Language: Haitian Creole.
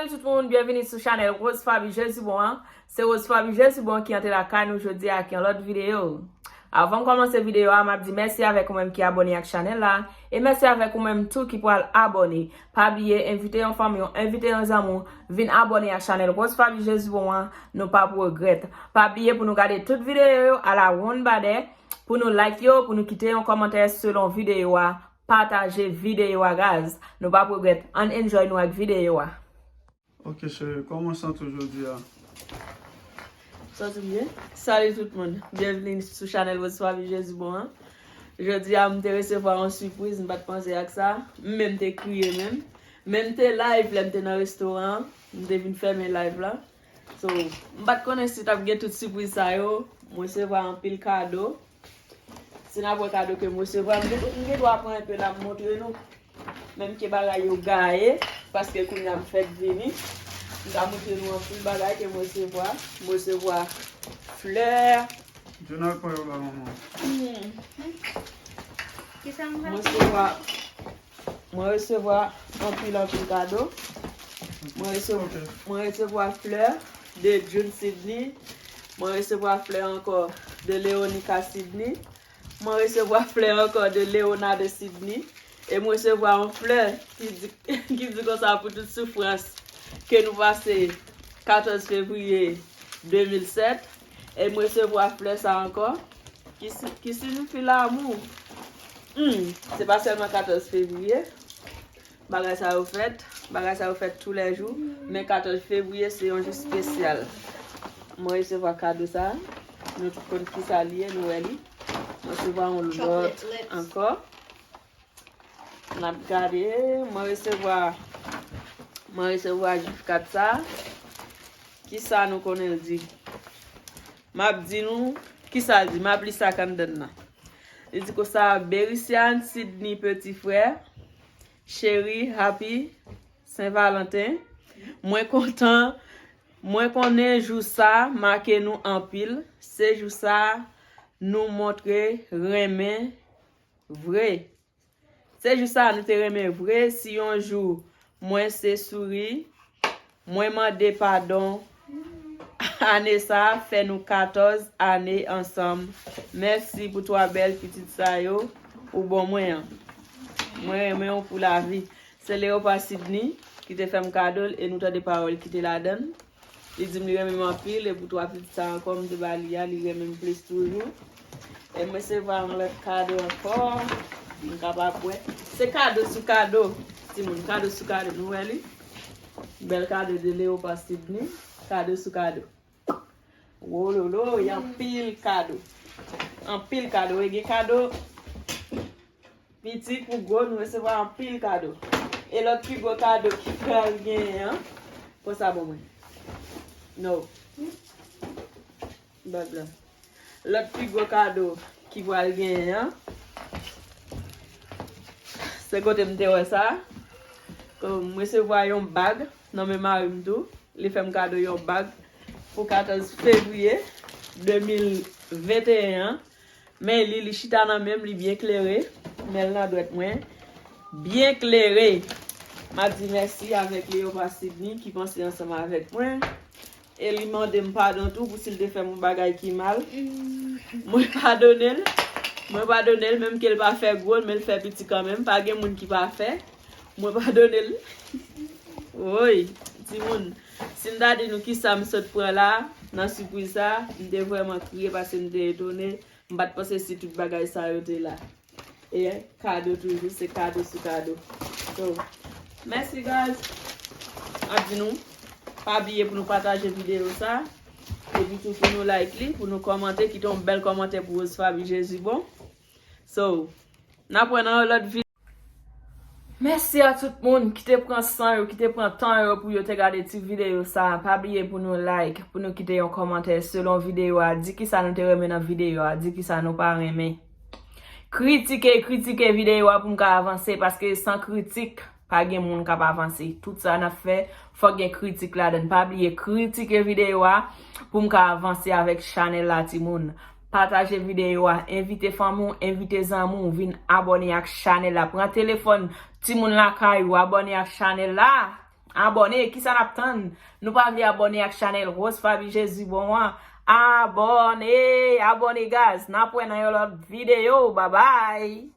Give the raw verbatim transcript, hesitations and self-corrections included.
Tout moun, byenvini sou chanèl Rose Faby Jezibon an. Se Rose Faby Jezibon ki antre lakay nou jodi a ak yon lòt videyo. Avan m kòmanse videyo a, m ap di mèsi avèk ou menm ki abòne ak chanèl la, e mèsi avèk ou menm tou ki pral abòne. Pa bliye, envite yon fanmi w, envite yon zanmi w, vin abòne ak chanèl Rose Faby Jezibon an, nou p ap regrèt. Pa bliye pou nou gade tout videyo yo a la wonn badè, pou nou like yo, pou nou kite yon kòmantè selon videyo a, pataje videyo a, guys. Nou p ap regrèt. Ann enjoy nou ak videyo a. Ok, cheri, kòman w santi w jodi a? Santi m byen. Salut tout moun. Byenvini sou chanèl Rose Faby Jezibon an. Jodi a, m te resevwa yon sipriz, m pa t panse ak sa. M menm te kriye menm. Men m te live lè m te nan restoran an. M te vin fèmen live la. So, m pa t konnen si t ap gen tout sipriz sa yo. M resevwa anpil kado. Si n ap wè kado ke m resevwa, m gen, m gen dwa pran enpe la, m montre nou. Menm ke bagay yo gaye, paske kounye a m fèk vini. M ka montre nou anpil bagay ke m resevwa. M resevwa flè. Journal pran yo ba manman. Hmm. Kisa m M resevwa, mwen resevwa anpil, anpil kado. Mwen resevwa, Ok. Mwen resevwa flè de June Sydney. Mwen resevwa flè ankò de Leonica Sydney. Mwen resevwa flè ankò de Leonardo Sydney. E mwen resevwa yon flè ki di, ki di konsa pou tout soufrans ke nou pase katòz fevriye de mil sèt. E mwen resevwa flè sa ankò ki si, ki siyifi lanmou. Hmm, se pa sèlman katòz fevriye bagay sa yo fèt. Bagay sa yo fèt toulèjou. Men katòz fevriye se yon jou espesyal. Mwen resevwa kado sa. Nou tout konn kisa li ye, nou wè li. Mwen resevwa yon lòt ankò. N ap gade, mwen resevwa, mwen resevwa jifkat sa. Kisa nou konnen l di? M ap di nou kisa l di. M ap li sa k anndan l lan. Li di konsa, Bericiane Sydney, petit frère, chéri, happy Saint Valentin. Mwen kontan, mwen konnen jou sa make nou anpil. Se jou sa nou montre renmen vre. Se jou sa nou te renmen vre. Si yon jou mwen se souri, mwen mande padon. Ane sa fè nou katòz ane ansanm. Mèsi pou twa bèl pitit sa yo ou ban mwen an. Mwen renmen w pou lavi. Se Leopa Sydney ki te fè m kado l e nou tande pawòl ki te ladan l. Li di m li renmen m anpil, e pou twa pitit sa ankò m te ba li a, li renmen m plis toujou. E m resevwa yon lòt kado ankò. M kapab wè. Se kado sou kado. Timoun, kado sou kado. Nou wè li? Bèl kado de Leopa Sydney. Kado sou kado. Wololo, y anpil kado. Anpil kado. E gen kado piti kou gwo, nou resevwa anpil kado. E lòt pi gwo kado ki pral genyen an, pran sa ban mwen. No. Bag la. Lòt pi gwo kado ki pral genyen an, se kote m te wè sa. Mwen resevwa yon bag nan men mari m tou. Li fè m kado yon bag pou katòz fevriye de mil venteyen an. Men li, li chita nan men m, li byen klere. Men l nan dwèt mwen. Byen klere. M ap di mèsi avèk Leopa Sydney ki panse ansanm avèk mwen. E li mande m padon tou pou si l te fè m yon bagay ki mal. Mwen padone l. Mwen padone l, menm ke l pa fè gwo, men l fè piti kanmenm. Pa gen moun ki pafè. Mwen padone l. Woy, timoun. Si m ta di nou kisa m sot pran la, nan sipriz sa, m te vrèman kriye paske m te etone. M pa t panse si tout bagay sa yo te la. E kado toujou, se kado sou kado. So, mèsi, guys. Ap di nou, pa bliye pou nou pataje videyo sa. Epi tou pou nou like li, pou nou kòmante, kite yon bèl kòmantè pou Rose Faby Jezibon. So, n ap wè nan yon lòt videyo. Mèsi a tout moun ki te pran san yo, ki te pran tan yo pou yo te gade ti videyo sa a. Pa bliye pou nou like, pou nou kite yon kòmantè selon videyo a. Di kisa nou te renmen nan videyo a, di kisa nou pa renmen. Kritike, kritike videyo a pou m ka avanse, paske san kritik, pa gen moun k ap avanse. Tout sa n ap fè, fòk gen kritik ladan l. Pa bliye kritike videyo a pou m ka avanse avèk chanèl la, timoun. Pataje videyo a, envite fanmi w, envite zanmi w, vin abòne ak chanèl la. Pran telefòn timoun lakay ou, abòne ak chanèl la. Abòne, kisa n ap tann? Nou pa vle abòne ak chanèl Rose Faby Jezi Bon an? Abòne, abòne guys. N ap wè nan yon lòt videyo. Babay.